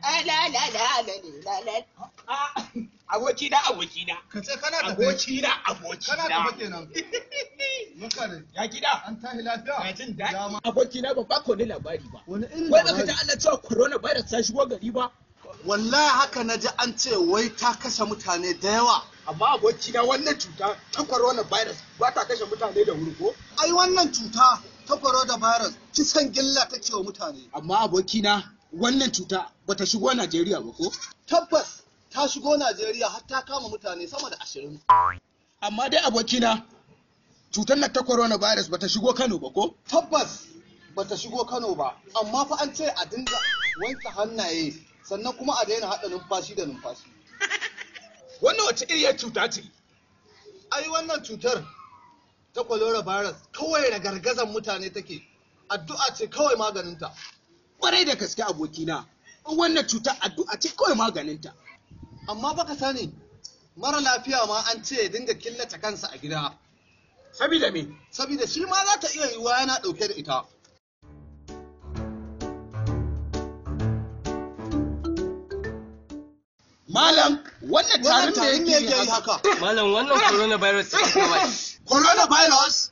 La la la la la la. Abokina, abokina. Ka ce kana tafe. Abokina, abokina. Kana tafe kenan. Muka ne. Ya gida. An tahi lafiya. Na jin daɗi. Abokina ba ko ni labari ba. Wani irin Wai baka labari? ji Allah cewa coronavirus ta shigo gari ba? Wallahi haka na ji an ce wai ta kashe mutane da yawa. Amma abokina, wannan cuta ta coronavirus ba ta kashe mutane da wuri ko? Ai wannan cuta ta coronavirus kisan gilla take wa mutane. Amma abokina, wannan cuta bata shigo Najeriya ba ko? Tabbas ta shigo Najeriya har ta kama mutane sama da 20. Amma dai abokina, cutar nan ta coronavirus bata shigo Kano ba ko? Tabbas bata shigo Kano ba, amma fa an ce a dinga wanke hannaye, sannan kuma a daina haɗa numfashi da numfashi. Wannan wace iriyar cuta ce? Ai wannan cutar ta coronavirus kawai ragargazan mutane take, addu'a ce kawai maganinta. Kwarai da gaske abokina, wannan cuta addu'a ce kawai maganinta. Amma baka sani, mara lafiya ma an ce ya dinga killace kansa a gida. Sabida me? Saboda shi ma za ta iya yiwuwa yana ɗauke da ita. Malam, wannan Wannan tarin me tarin me yake yake yi yi haka? haka? Malam, wannan coronavirus ce ta kama shi. Coronavirus?